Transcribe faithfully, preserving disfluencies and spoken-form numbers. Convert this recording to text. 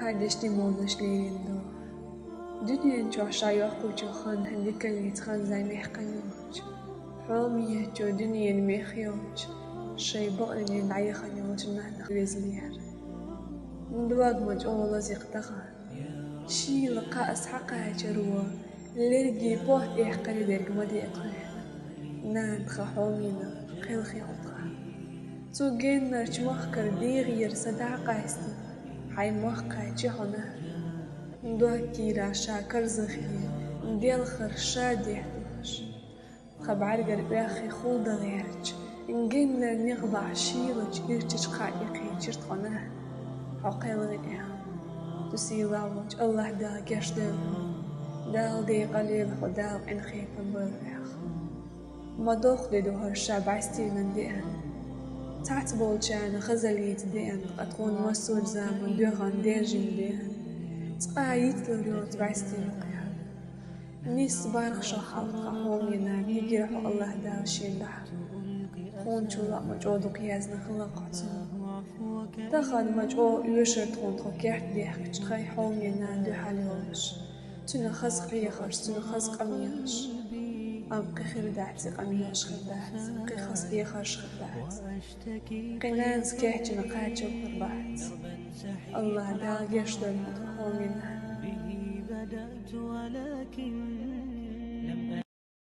Хадиш димонаш лерин ду. Дуьнен чохь ша йоккхучу хан дикаллица хан зай мехкан йолчу. Хьоме ечу дуьнен мех йолчу. Шайн бакъдинийн дӀаяхан йолчу нанах везлера. Дог ма чӀогӀа лазийна тхан. Шийла кхаъ схьакхачаро, лерги похӀ эккхаре дерг ма декхна. Нана тхан хьоменах кхелхина тхан. Цу геннарчу махкара дегӀера са дӀакъаьстина, хьайн махкачи хьуна. Дог кийра ша карзахе, делхар ша дехталаш. Тхан бӀаьргара оьххе хулда гӀерташ, геннара нех бахьа шийлачу ирчачу кхаъ тӀекхечира тхуна. Хьо кхел гӀиъ. Цу сийлахь волчу АллахӀ Дала гечдойла хьо. Дала декъалйойла хьо, Дала къинхетам бойла хьох. Ма доккха де ду хӀара ша бӀаьстенан деана. Цхьацца болчарна хазаллица деана, ткъа тхуна массо а заман доьхна дежина деана. Цкъа а йицлур йоцу бӀаьстенан кхаъ. Нисса бархӀ шо хьалха хьоменан йигира хьо АллахӀ Дала шен дуьхьа. Хьуна чу лаъ ма чӀогӀа дукха яздина хилла кху цунна. Тахана ма чӀогӀа оьшура тхуна тхо кехат дехкича тхайн хьоменан дуьхьал йолуш. Цуьнан хаза хьехарш, цуьнан хаза къамелаш. Амма кхин хир дац и къамелаш хир дац, кхин хаза хьехарш хир дац. Кхин нанас кечйина кхачалла хир бац. АллахӀ Дала гечдойла хьо тхан хьоменан.